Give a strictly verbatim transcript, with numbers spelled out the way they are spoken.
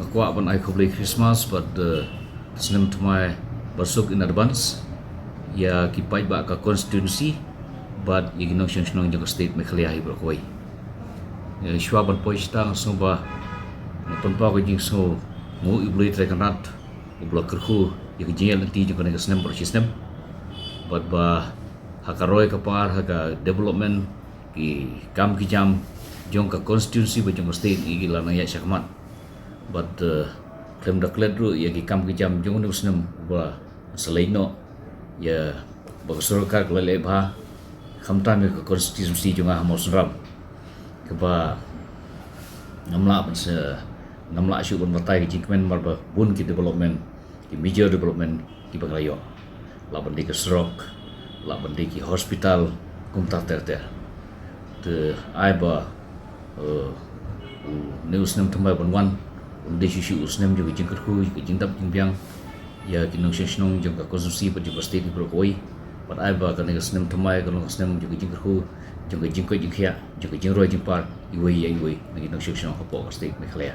Kwah ban ai khublei Christmas bad snem thymmai barsuk in advance ïa ki paidbah ka constituency bad ïa ki nongshong shnong jong ka state Meghalaya hi baroh kawei. Shuwa ban poi shata nga sngewbha nga pynpaw ka jingsngew nguh ïa U Blei Trai Kynrad uba la kyrkhu ïa ka jingïaid lynti jong kane ka snem baroh shi snem bad ba ha ka roi ka par ha ka development ki kam ki jam jong ka constituency bad jong ka state ngi la nang ïaid shakhmat. Bad khlem da klet ruh ïa ki kam ki jam jong une u snem uba sa leit noh ïa ba ka sorkar ka la leh bha khamtam ïa ka constituency jong nga ha Mawsynram kaba ngam lah ban sa ngam lah shuh ban batai ka jingkmen namar ba bun ki development ki major development kiba ngi la ïoh. Lah ban dei ka surok, lah ban dei ki hospital, kumta ter ter. Te ai ba une u snem thymmai ban wan un dei shisha u snem jong ka jingkyrkhu, ka jingdap jingbiang ïa ki nongshong shnong jong ka constituency bad jong ka state baroh kawei. Bad ai ba kane ka snem thymmai ka long ka snem jong ka jingkyrkhu, jong ka jingkoit jingkhiah, jong ka jingroi jingpar iwei ïa iwei na ki nongshong shnong hapoh ka state Meghalaya.